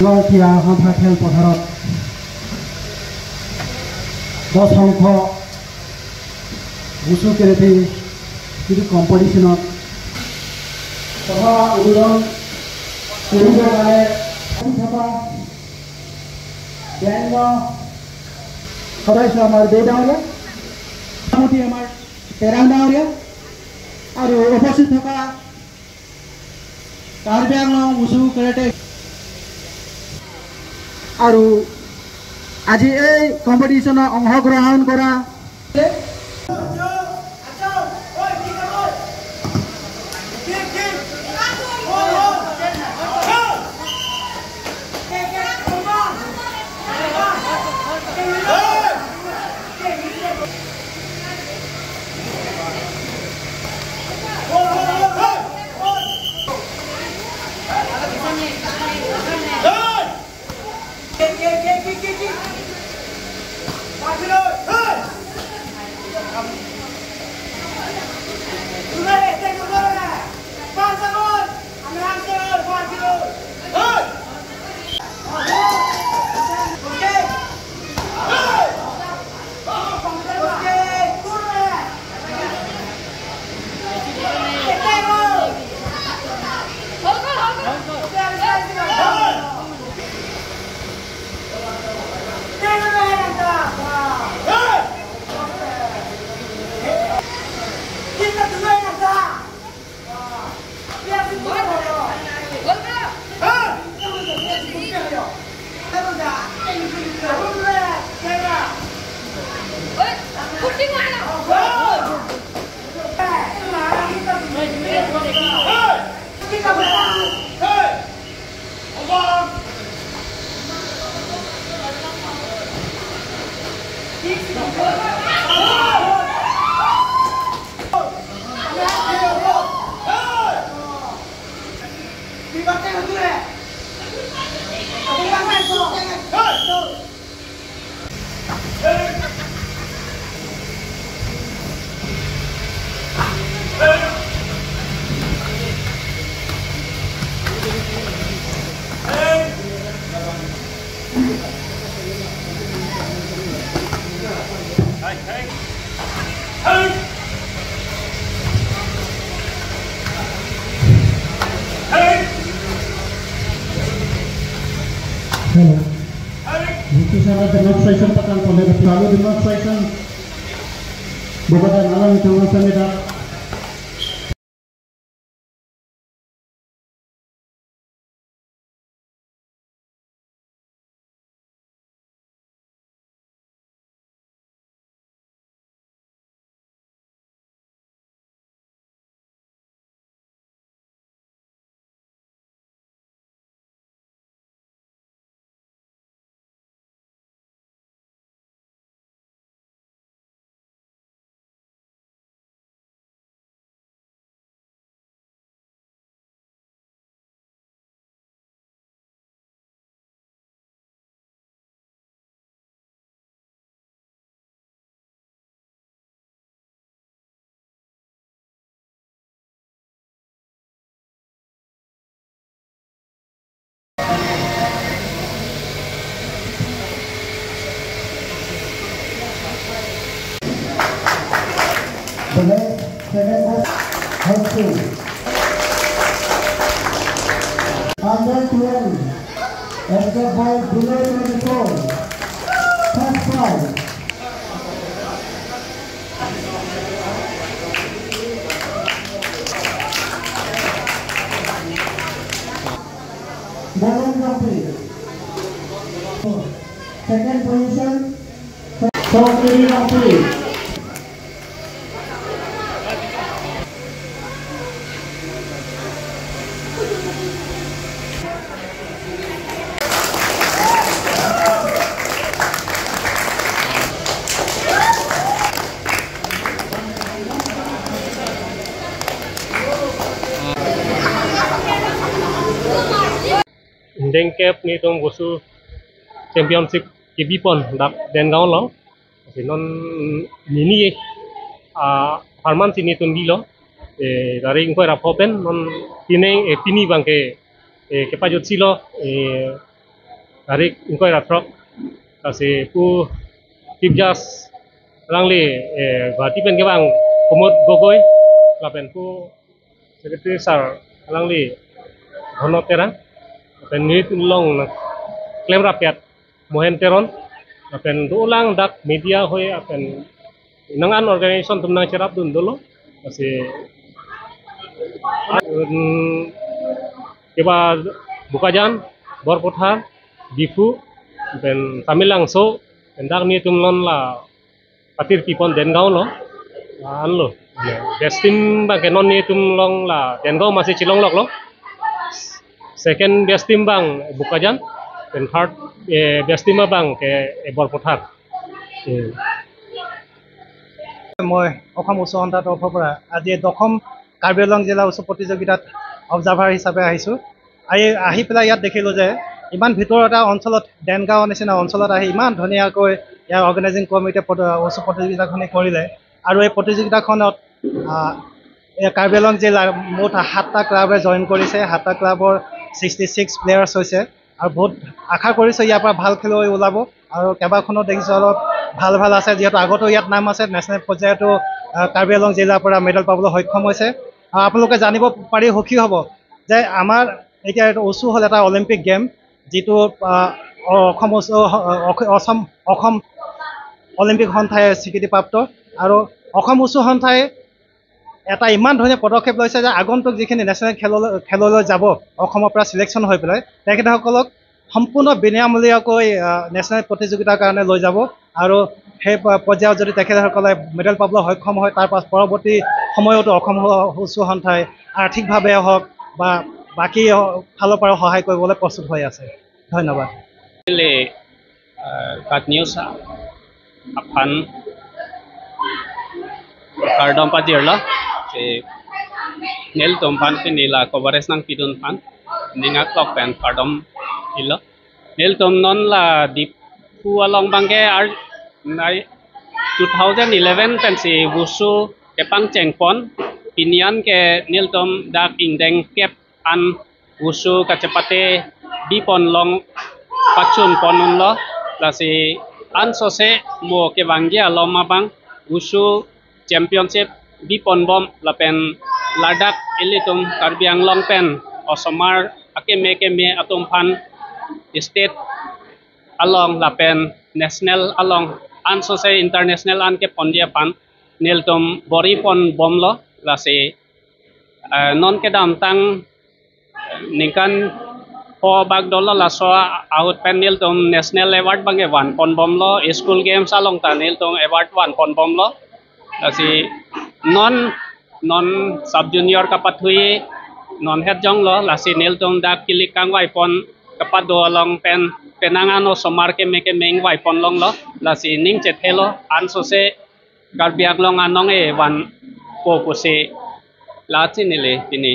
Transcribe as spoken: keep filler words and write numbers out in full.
Longkia Hamphra Khel Patharot dos songkho Wushu Karate Kidu Competition-ot কথা উদ্বোধন কৰিব কাৰণে সদস্য বেংগলৰ সদস্য আমাৰ দে ডাঙৰীয়া, মোটামুটি আমাৰ তেৰাং ডাঙৰীয়া আৰু উপস্থিত থকা কাৰ্বি আংলং Wushu Karate আৰু আজি এই কম্পিটিশ্যনত অংশগ্ৰহণ কৰা Hello. This is our demonstration pakan pole, lalu demonstration. Bukan alam itu sampai dah. The next, the next, high school. Under twelve, except by below twenty-four. First prize. Bolong Rongpi. Second position, Songkiri Rongpi. Ingdeng kep nelitum Wushu Championship kebi pon dak Dengaon along. Lasi non pini, ah, apharman si nelitum bilo. Eh, tarik ingkoi ra pho pen non pini, eh, pini abangke eh, kepajutsi lo, eh, tarik ingkoi ra throk, lasi pu Chief Judge alangli, eh, Guwahati pen kevang Pramod Gogoi, lapen pu Secretary Sir alangli Dhono Terang, lapen nelitum along klem rapet Mohen Teron, lapen dolang dak media hoi lapen nang an organization atum nangcherapdun dolo, lasi, um, keba Bokajan, Borpathar, Diphu, lapen Tamelangso, lapen dak nelitum non la patir pipon Dengaon lo, la-an lo. Best team abang ke non nelitum along la Dengaon masi chelonglok lo. Second best team abang Bokajan, then third, eh, best team abang ke, eh, Borpathar. Hmm. মই অসম উছু সন্থাৰ তৰফৰ পৰা আজি দশম কাৰ্বি আংলং জিলা উছু প্ৰতিযোগিতাত অবজাৰ্ভাৰ হিচাপে আহিছোঁ। আহি আহি পেলাই ইয়াত দেখিলোঁ যে ইমান ভিতৰৰ এটা অঞ্চলত, ডেনগাঁও নিচিনা অঞ্চলত আহি ইমান ধুনীয়াকৈ ইয়াৰ অৰ্গেনাইজিং কমিটিয়ে প্ৰতি- উছু প্ৰতিযোগিতাখনি কৰিলে। আৰু এই প্ৰতিযোগিতাখনত, আহ, এই কাৰ্বি আংলং জিলাৰ মুঠ সাতটা ক্লাবে জইন কৰিছে। সাতটা ক্লাবৰ ছিক্সটি ছিক্স প্লেয়াৰ্ছ হৈছে আৰু বহুত আশা কৰিছোঁ ইয়াৰ পৰা ভাল খেলুৱৈ ওলাব। আৰু কেইবাখনো দেখিছোঁ অলপ ভাল ভাল আছে, যিহেতু আগতেও ইয়াত নাম আছে, নেশ্যনেল পৰ্যায়তো, আহ, কাৰ্বি আংলং জিলাৰ পৰা মেডেল পাবলৈ সক্ষম হৈছে। আহ, আপোনালোকে জানিব পাৰি সুখী হ'ব যে আমাৰ এতিয়া এইটো উছু হ'ল এটা অলিম্পিক গেম, যিটো, আহ, অসম উছু, অ-, অসম, অসম অলিম্পিক সন্থাই স্বীকৃতিপ্ৰাপ্ত। আৰু অসম উছু সন্থাই এটা ইমান ধুনীয়া পদক্ষেপ লৈছে যে আগন্তুক যিখিনি নেশ্যনেল খেললৈ, খেললৈ যাব অসমৰ পৰা ছিলেকশ্যন হৈ পেলাই, তেখেতসকলক সম্পূৰ্ণ বিনামূলীয়াকৈ, আহ, নেশ্যনেল প্ৰতিযোগিতাৰ কাৰণে লৈ যাব। আৰু সেই প-, পৰ্যায়ত যদি তেখেতসকলে মেডেল পাবলৈ সক্ষম হয়, তাৰ পাছ পৰৱৰ্তী সময়তো অসম হ-, উছু সন্থাই আৰ্থিকভাৱে হওক বা বাকী হ-, ফালৰ পৰা সহায় কৰিবলৈ প্ৰস্তুত হৈ আছে। ধন্যবাদ। Neli, eh, KAT News aphan kardom pajirlo. Si nelitum aphan pini la coverage nangpidun aphan ning aklok pen kardom pilo. Nelitum non la Diphu along abang ke ar nai two thousand eleven pensi wushu kepangchengpon, pini an ke nelitum dak ingdeng kep an wushu kachepate bipon long pachunpon unlo, lasi ansose mo kevangji alom abang wushu championship biponbom lapen ladak ilitum Karbi Anglong pen osomar akeme keme atum aphan state along lapen national along ansose international an keponji aphan nelitum bor-iponbomlo, lasi, eh, non kedamtang ningkan pho bak dolo, laso ahut pen nelitum national award abang kevanponbomlo, school games along ta nelitum award vanponbomlo. Lasi non, non sub junior kapathui non het jonglo, lasi nelitum dak kilik kangvaipon kapado along pen penang an osomar keme keme ingvaipon longlo, lasi ning chethelo ansose Karbi Anglong anong e vanpo pusi la chinili pini.